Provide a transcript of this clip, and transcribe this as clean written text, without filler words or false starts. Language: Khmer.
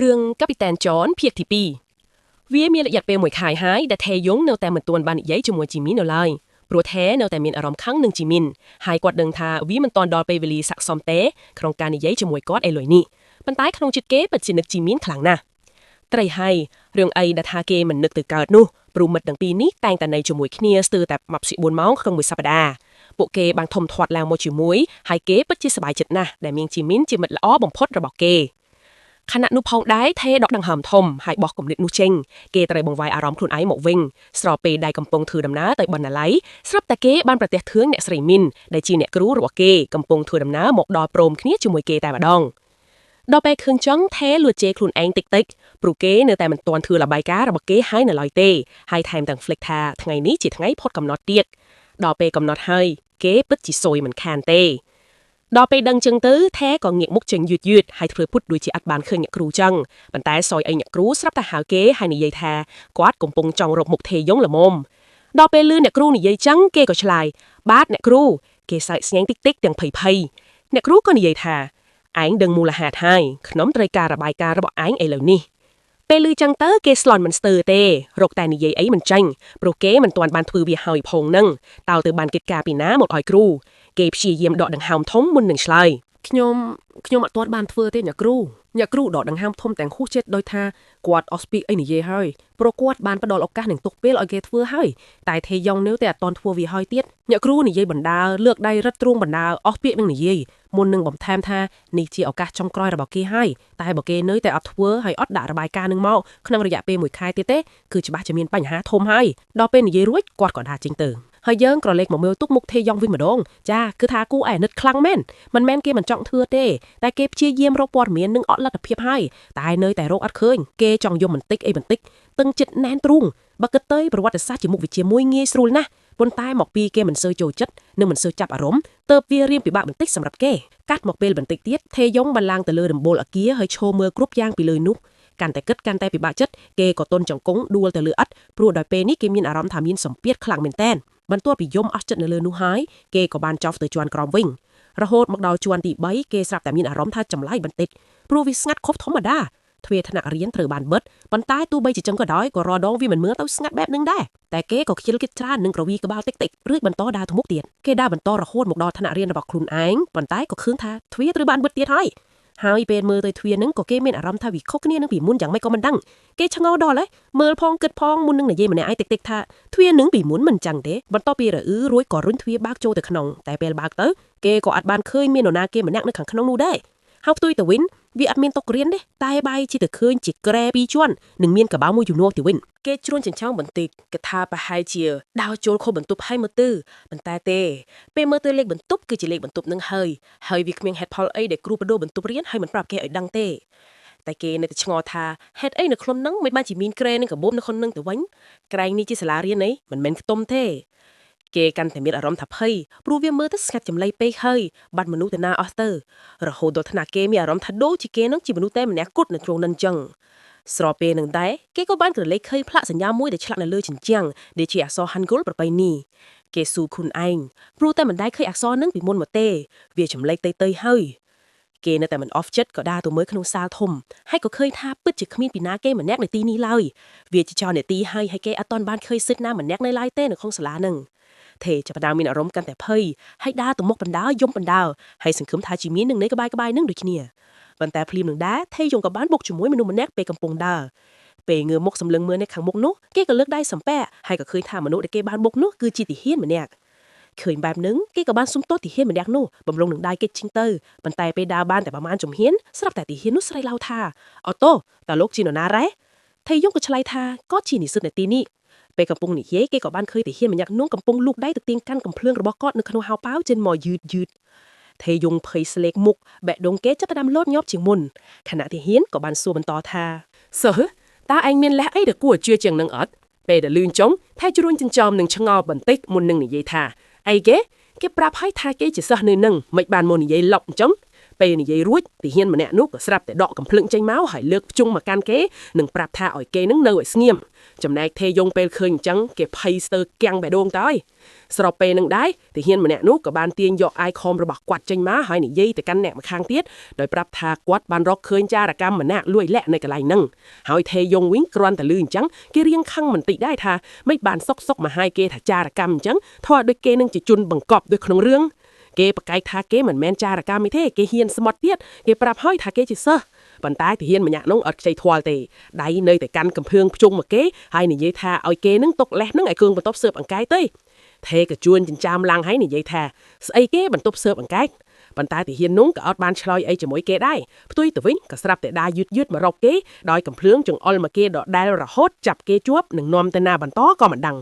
រឿងកាពីតែនចនភាគទី2វាមានរយៈពេលមួយខែហើយដែលថេយុងនៅតែមិនទាន់បាននិយាយជាមួយជីមីននៅឡើយព្រោះថេនៅតែមានអារម្មណ៍ខឹងនឹងជីមីនហើយគាត់ដឹងថាវាមិនទាន់ដល់ពេលវេលាស័ក្តិសមទេក្នុងការនិយាយជាមួយគាត់ឥឡូវនេះប៉ុន្តែក្នុងចិត្តគេពិតជានឹកជីមីនខ្លាំងណាស់ត្រីហើយរឿងអីដែលថាគេមិននឹកទៅកើតនោះព្រោះមិត្តទាំងពីរនេះតែងតែនៅជាមួយគ្នាស្ទើរតែ24ម៉ោងក្នុងមួយសប្តាហ៍ពួកគេបានធំធាត់ឡើងមកជាមួយហើយគេពិតជាសប្បាយចិត្តណាស់ដែលមានជីមីនជាមិត្តល្អបំផុតរបស់គេ ខណៈនោះផងដែរថេដកដង្ហើមធំហើយបោះគំនិតនោះចេញគេត្រូវបង្វែរអារម្មណ៍ខ្លួនឯងមកវិញស្របពេលដែលកំពុងធ្វើដំណើរទៅបណ្ណាល័យស្រាប់តែគេបានប្រទះឃើញអ្នកស្រីមីនដែលជាអ្នកគ្រូរបស់គេកំពុងធ្វើដំណើរមកដល់ព្រមគ្នាជាមួយគេតែម្ដងដល់ពេលឃើញចឹងថេលួចជេរខ្លួនឯងតិចតិចព្រោះគេនៅតែមិនទាន់ធ្វើរបាយការណ៍របស់គេហើយនៅឡើយទេហើយថែមទាំង flick ថាថ្ងៃនេះជាថ្ងៃផុតកំណត់ទៀតដល់ពេលកំណត់ហើយគេពិតជាសួយមិនខានទេ ដល់ពេលដឹងចឹងទៅថែក៏ងាកមុខចេញយឺតយឺតហើយធ្វើពុតដូចជាអត់បានឃើញអ្នកគ្រូចឹងប៉ុន្តែសយអីអ្នកគ្រូស្រាប់តែហៅគេហើយនិយាយថាគាត់កំពុងចង់រកមុខថេយងល្មមដល់ពេលលឺអ្នកគ្រូនិយាយចឹងគេក៏ឆ្លើយបាទអ្នកគ្រូគេសើចស្ញែងតិចតិចទាំងភ័យភ័យអ្នកគ្រូក៏និយាយថាឯងដឹងមូលហេតុហើយខ្ញុំត្រូវការរបាយការណ៍របស់ឯងឥឡូវនេះពេលលឺចឹងទៅគេស្លន់មិនស្ទើរទេរកតែនិយាយអីមិនចាញ់ព្រោះគេមិនទាន់បានធ្វើវាហើយផងនឹងតើទៅបានកិច្ចការពីណាមកឲ្យគ្រូគេព្យាយាមដកដង្ហើមធំមុននឹងឆ្លើយ ខ្ញុំខ្ញុំអត់ទាន់បានធ្វើទេអ្នកគ្រូអ្នកគ្រូដកដង្ហើមធំទាំងហួសចិត្តដោយថាគាត់អស់ពីអីនិយាយហើយព្រោះគាត់បានផ្ដល់ឱកាសនិងទុកពេលឲ្យគេធ្វើហើយតែថេយ៉ងនៅតែអត់ទាន់ធ្វើវាហើយទៀតអ្នកគ្រូនិយាយបណ្ដាលើកដៃរឹតទ្រូងបណ្ដាអស់ពាក្យនឹងនិយាយមុននឹងបន្ថែមថានេះជាឱកាសចុងក្រោយរបស់គេហើយតែបើគេនៅតែអត់ធ្វើហើយអត់ដាក់របាយការណ៍នឹងមកក្នុងរយៈពេលមួយខែទៀតទេគឺច្បាស់ជាមានបញ្ហាធំហើយដល់ពេលនិយាយរួចគាត់ក៏ដើរចេញទៅហើយយើងក៏លេខមកមើលទុកមុខថេយ៉ងវិញម្ដងចាគឺថាគូឯអាណិតខ្លាំងមែន មិនមែនគេមិនចង់ធ្វើទេតែគេព្យាយាមរកព័ត៌មាននិងអត់លទ្ធភាពហើយតែនៅតែរកអត់ឃើញគេចង់យំបន្តិចអីបន្តិចតឹងចិត្តណែនទ្រូងបើគិតទៅប្រវត្តិសាស្ត្រជាមុខវិជ្ជាមួយងាយស្រួលណាស់ប៉ុន្តែមកពីគេមិនសូវចូលចិត្តនិងមិនសូវចាប់អារម្មណ៍ទើបវារៀងពិបាកបន្តិចសម្រាប់គេកាត់មកពេលបន្តិចទៀតថេយ៉ុងបានឡើងទៅលើដំបូលអគារហើយឈរមើលគ្រប់យ៉ាងពីលើនោះកាន់តែគិតកាន់តែពិបាកចិត្តគេក៏ទន់ចង្គង់ដួលទៅលើឥដ្ឋព្រោះដោយពេលនេះគេមានអារម្មណ៍ថាមានសម្ពាធខ្លាំងមែនទែនបន្ទាប់ពីយំអស់ចិត្តនៅលើនោះហើយគេក៏បានចោលទៅជាន់ក្រោមវិញ រហូតមកដល់ជាន់ទី3គេស្រាប់តែមានអារម្មណ៍ថាចម្លែកបន្តិចព្រោះវាស្ងាត់ខុសធម្មតាទ្វារថ្នាក់រៀនត្រូវបានបិទប៉ុន្តែទោះបីជាចឹងក៏ដោយក៏រដងវាមិនមើលទៅស្ងាត់បែបនឹងដែរតែគេក៏ខ្ជិលគិតច្រើននិងក្រវីក្បាលតិចតិចរួចបន្តដើរទៅមុខទៀតគេដើរបន្តរហូតមកដល់ថ្នាក់រៀនរបស់ខ្លួនឯងប៉ុន្តែក៏ឃើញថាទ្វារត្រូវបានបិទទៀតហើយហើយពេលមើលទៅទ្វារនឹងក៏គេមានអារម្មណ៍ថាវាខុសគ្នានឹងពីមុនយ៉ាងម៉េចក៏មិនដឹងគេឆ្ងល់ដល់ហើយមើលផងគិតផងមុននឹងនិយាយម្នាក់ឯងតិចតិចថាទ្វារនឹងពីមុនមិនចឹងទេបន្ទាប់ពីរអ៊ឺរួចក៏រុញទ្វារបើកចូលទៅក្នុងតែពេលបើកទៅ គេក៏អត់បានឃើញមាននរណាគេម្នាក់នៅខាងក្នុងនោះដែរហើយផ្ទុយទៅវិញវាអត់មានតុរៀនទេតែបែរជាទៅឃើញជាក្រែពីរជាន់និងមានកបោមួយជំនួសទៅវិញគេជ្រួនចិញ្ចោងបន្តិចគេថាប្រហែលជាដើរចូលខុសបន្ទប់ហើយមើលទៅប៉ុន្តែទេពេលមើលទៅលេខបន្ទប់គឺជាលេខបន្ទប់នឹងហើយហើយវាគ្មានហេតុផលអីដែលគ្រូបដូរបន្ទប់រៀនហើយមិនប្រាប់គេឲ្យដឹងទេតែគេនៅតែឆ្ងល់ថាហេតុអីនៅក្នុងនឹងមិនបានជាមានក្រែនិងកាបូបនៅក្នុងនឹងទៅវិញក្រែងនេះជាសាលារៀនអីមិនមែនខ្ទមទេ គេកាន់តែមានអារម្មណ៍ថាភ័យព្រោះវាមើលទៅស្ងាត់ចម្លែកពេកហើយបាត់មនុស្សទៅណាអស់ទៅរហូតដល់ថ្នាក់គេមានអារម្មណ៍ថាដូចជាគេនឹងជាមនុស្សតែម្នាក់គត់នៅក្នុងនឹងចឹងស្របពេលនឹងដែរគេក៏បានក្រឡេកឃើញផ្លាកសញ្ញាមួយដែលឆ្លាក់នៅលើជញ្ជាំងដែលជាអក្សរហាន់ហ្គុលប្រពៃណីគេស៊ូខ្លួនឯងព្រោះតែមិនដែលឃើញអក្សរនឹងពីមុនមកទេវាចម្លែកទៅទៅហើយគេនៅតែមិនអស់ចិត្តក៏ដើរទៅមើលក្នុងសាលធំហើយក៏ឃើញថាពិតជាគ្មានពីណាគេម្នាក់នៅទីនេះឡើយវាជាចោលនាទីហើយហើយគេអត់ទាន់បានឃើញសិទ្ធណាម្នាក់នៅឡើយទេនៅក្នុងសាលានឹង ថេចាប់ផ្ដើមមានអារម្មណ៍កាន់តែភ័យហើយដើរទៅមុខបណ្ដើយំបណ្ដើហើយសង្ឃឹមថាជីមាននឹងនៅក្បែរក្បែរនឹងដូចគ្នាប៉ុន្តែភ្លាមនឹងដែរថេយងក៏បានបុកជាមួយមនុស្សម្នាក់ពេលកំពុងដើរពេលងើមុខសម្លឹងមើលនៅខាងមុខនោះគេក៏លើកដៃសំពះហើយក៏ឃើញថាមនុស្សដែលគេបានបុកនោះគឺជាទាហានម្នាក់ឃើញបែបហ្នឹងគេក៏បានសុំទោសទាហានម្នាក់នោះបំរុងនឹងដៃគេជិញទៅប៉ុន្តែពេលដើរបានតែប្រហែលជំហានស្រាប់តែទាហាននោះស្រែកឡៅថាអូតូតើលោកជានរណារ៉េថេយងក៏ឆ្លើយថាក៏ជានិស្សិតនៅទីនេះ ពេលកំពុងនិយាយគេក៏បានឃើញទាហានម្នាក់នោះកំពុងលូកដៃទៅទាញកាន់កំភ្លើងរបស់គាត់នៅក្នុងហោប៉ៅចេញមកយឺតយឺតថេយងភ័យស្លេកមុខបែកដងគេចាប់ផ្ដើមលោតញាប់ជាងមុនខណៈទាហានក៏បានសួរបន្តថា សិស្សតើឯងមានលេសអីដែលគួរឲ្យជឿជាងនឹងអត់ពេលដែលលឿនចុងថែជ្រួញចិញ្ចោមនឹងឆ្ងល់បន្តិចមុននឹងនិយាយថាអីគេគេប្រាប់ឲ្យថាគេជាសិស្សនៅនឹងមិនបានមកនិយាយឡប់អញ្ចឹង ពេលនិយាយរួចទាហានម្នាក់នោះក៏ស្រាប់តែដកកំភ្លឹងចេញមកហើយលើកភ្ជង់មកកាន់គេនិងប្រាប់ថាឲ្យគេនឹងនៅឲ្យស្ងៀមចំណែកថេយងពេលឃើញអញ្ចឹងគេភ័យស្ទើរគាំងបេះដូងទៅហើយស្របពេលនឹងដែរទាហានម្នាក់នោះក៏បានទាញយក icon របស់គាត់ចេញមកហើយនិយាយទៅកាន់អ្នកម្ខាងទៀតដោយប្រាប់ថាគាត់បានរកឃើញចារកម្មម្នាក់លួចលាក់នៅកន្លែងហ្នឹងហើយថេយងវិញគ្រាន់តែលឺអញ្ចឹងគេរៀងខឹងបន្តិចដែរថាមិនបានសុកសុកមកឲ្យគេថាចារកម្មអញ្ចឹងធ្វើឲ្យដូចគេនឹងជាជនបង្កប់ដូចក្នុងរឿងគេប្រកែកថាគេមិនមែនចារកម្មទេគេហ៊ានស្មត់ទៀតគេប្រាប់ហើយថាគេជាសិស្សប៉ុន្តែទាហានម្នាក់នោះអត់ខ្ចីធល់ទេដៃនៅតែកាន់កំភឿងភ្ជុងមកគេហើយនិយាយថាឲ្យគេនឹងຕົកលេសនឹងឲ្យគ្រឿងបន្ទប់ស៊ើបអង្កែទេថេក៏ជួនចិញ្ចើមឡើងហើយនិយាយថាស្អីគេបន្ទប់ស៊ើបអង្កែប៉ុន្តែទាហាននោះក៏អត់បានឆ្លើយអីជាមួយគេដែរផ្ទុយទៅវិញក៏ស្រាប់តែដើរយឺតយឺតមករកគេដោយកំភ្លើងចង្អុលមកគេដដែលរហូតចាប់គេជាប់និងនាំទៅណាបន្តក៏មិនដឹង។